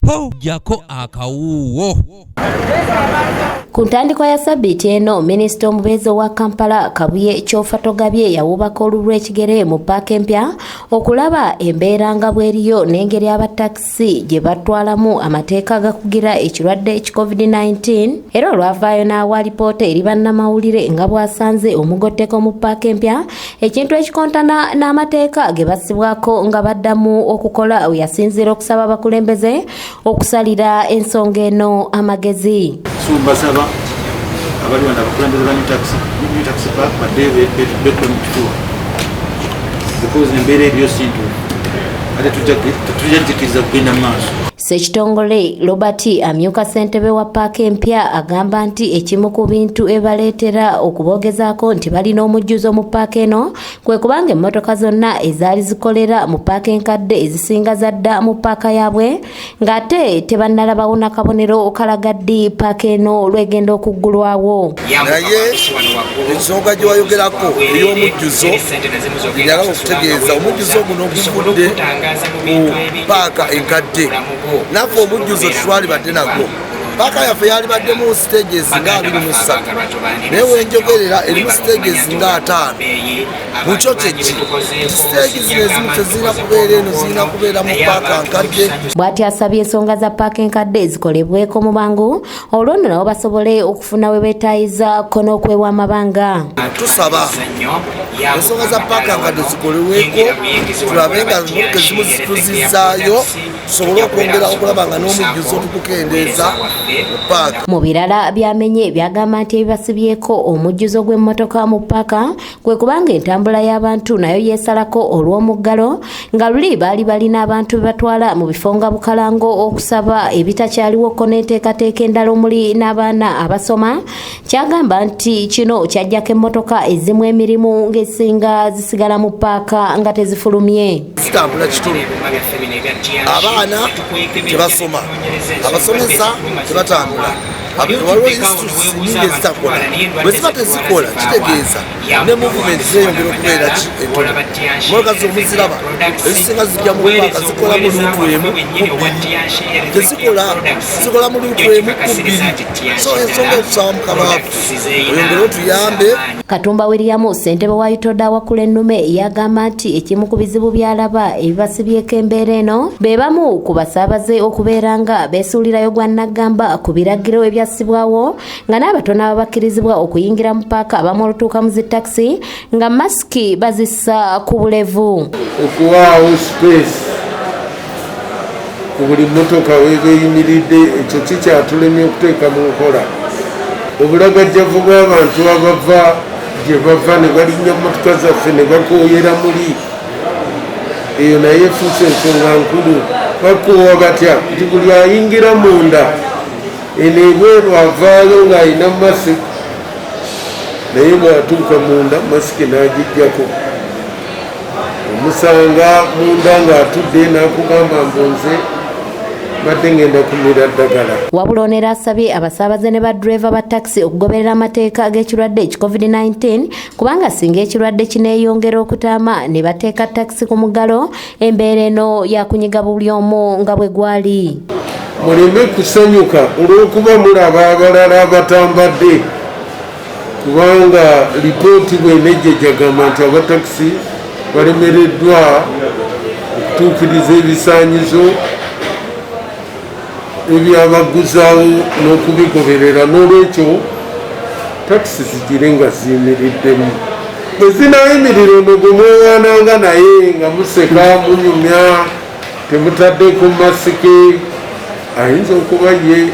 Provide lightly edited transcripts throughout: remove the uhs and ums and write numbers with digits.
Ho, ggyako akawuuwo. Ku ntandikwa ya sabbiiti eno, minisita omubeezi owa Kampala Kabuye Kyofatogabye yawubaka olulw'ekigere mu paaka empya okulaba embeera nga bw'eriyo n'engeri abatakisi gye batwalamu amateeka agakugira ekirwadde ki COVID-19, era olwavaayo n'awa alipoota eri bannamawulire nga bw'asanze omugotteko mu paaka empya, ekintu ekikontana n'amateeka ge bassibwako nga baddamu okukola. We yasinziira okusaba abakulembeze okusalira ensonga eno amagezi. So mbasaba abali wano, abakulembeze ba New Taxi Park, badde bekube mu kifuba, because embeera eriyo si ntuufu, ate tetujja gikkiriza kugenda mu maaso. Ssekitongole Robert, amyuka ssentebe wa paaka empya, agamba nti ekimu ku bintu ebaleetera okuboogezaako nti balina omujjuzo mu paaka eno kwe kubanga emmotoka zonna ezaali zikolera mu paaka enkadde ezisinga zadda mu paaka yaabwe, ng'ate tebannalabawo nakabonero kalaga ddi paaka eno lwegenda okuggulwawo. Naye ensonga gye wayogerako ey'omujjuzo, njagala okutegeeza omujjuzo guno guvudde ku paaka enkadde. Naffe omujjuzo tetwalibadde nagwo. Paaka yaffe yalibaddemu stages nga 23, naye wenjogerera erimu stages nga 50. Mukyo kyeki nti stage zino ezimu tezirina kubeera eno, zirina kubeera mu paaka nkadde. Bw'ati asabye ensonga za paaka enkadde zikolebweko mu bangu, olwo nno nabo basobole okufuna we beetaayizaako n'okwewa amabanga. Tusaba ensonga za paaka nkadde zikolebweko, tulabe nga emmotoka ezimu zituzizaayo, tusobole okwongera okulaba nga n'omujjuzo tugukendeeza mu paaka. Mu birala byamenye byagamba nti ebibasibyeko omujjuzo gw'emmotoka mu paaka kwe kubanga entambula y'abantu nayo yeesalako olw'omuggalo, nga luli baali balina abantu be batwala mu bifo nga Bukalango okusaba, ebitakyaliwoko, n'enteekateeka endala omuli n'abaana abasoma. Kyagamba nti kino kyajjako emmotoka ezimu emirimu, ng'ezisinga zisigala mu paaka nga tezifulumye. Zitambula kitono, abaana tebasoma, abasomesa tebatambula, waliwo institutes nyingi ezitakola. Bwe ziba tezikola, kitegeeza ne movement zeyongera okubeera ki entono. Motoka zomuziraba ezisinga zijja mu paaka zikola mu route emu ku bbiri, tezikola, zikola mu route emu ku bbiri. So ensonga etusaba Mukama waffe oyongere otuyambe. Katumba William, ssentebe wa UTODA Awakula Ennume, yagamba nti ekimu ku bizibu by'alaba ebibasibyeko embeera eno be bamu ku basaabaze okubeera nga beesuulirayo gwa naggamba ku biragiro ebyassibwawo, nga n'abatono ababakkirizibwa okuyingira mu paaka abamu olutuuka mu zitakisi nga masiki bazissa ku bulevu. Okuwaawo space ku buli mmotoka weeba eyimiridde, ekyo kikyatulemye okuteeka mu nkola. Obulagajjavu bw'abantu abava gye bava ne balinnya mmotoka zaffe ne bakooyera muli, eyo naye efuuse ensonga nkulu. Bakoowa batya nti buli ayingira munda eno ebweru avaayo ng'alina masiki, naye bw'atuuka munda masiki n'agijjako, omusanga munda ng'atudde n'akugamba mbu nze badde ngenda kumira ddagala. Wabula ono era asabye abasaabaze ne baddereeva ba takisi okugoberera amateeka g'ekirwadde eki COVID-19, kubanga singa ekirwadde kineeyongera okutaama ne bateeka takisi ku muggalo, embeera eno yakunyiga buli omu nga bwe gwali. Muleme kusanyuka olw'okuba mulaba abalala abatambadde, kubanga lipooti bwenejja jagamba nti abatakisi balemereddwa okutuukiriza ebisaanyizo ebyabaguzaawo n'okubigoberera. N'olwekyo takisi zigire nga ziyimiriddemu. Bwe zinayimirira, ono gwe mwewaananga naye nga museka munyumya temutaddeko masiki, ayinza okuba ye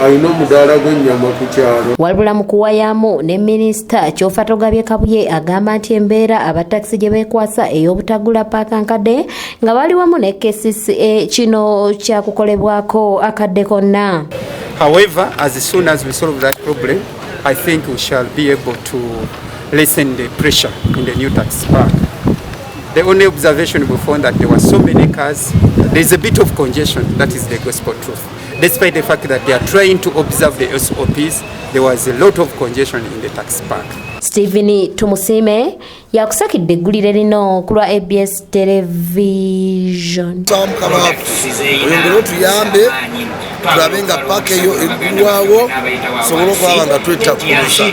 alina omudaala gw'ennyama ku kyalo. Wabula mu kuwayaamu ne minisita Kyofatogabye Kabuye, agamba nti embeera abatakisi gye beekwasa ey'obutagula paaka nkadde nga bali wamu ne KCCA, kino kyakukolebwako akadde konna. However, as soon as we solve that problem, I think we shall be able to lessen the pressure in the New Taxi Park. The only observation we found that there were so many cars, there's a bit of congestion, that is the gospel truth. Despite the fact that they are trying to observe the SOPs, there was a lot of congestion in the taxi park. Stephen Tumusiime, Yakusakidde eggulire lino ku lwa ABS Television. Tusaba Mukama waffe oyongere otuyambe tulabe nga paaka eyo eggulwawo, tusobole okulaba nga twettakkuluza.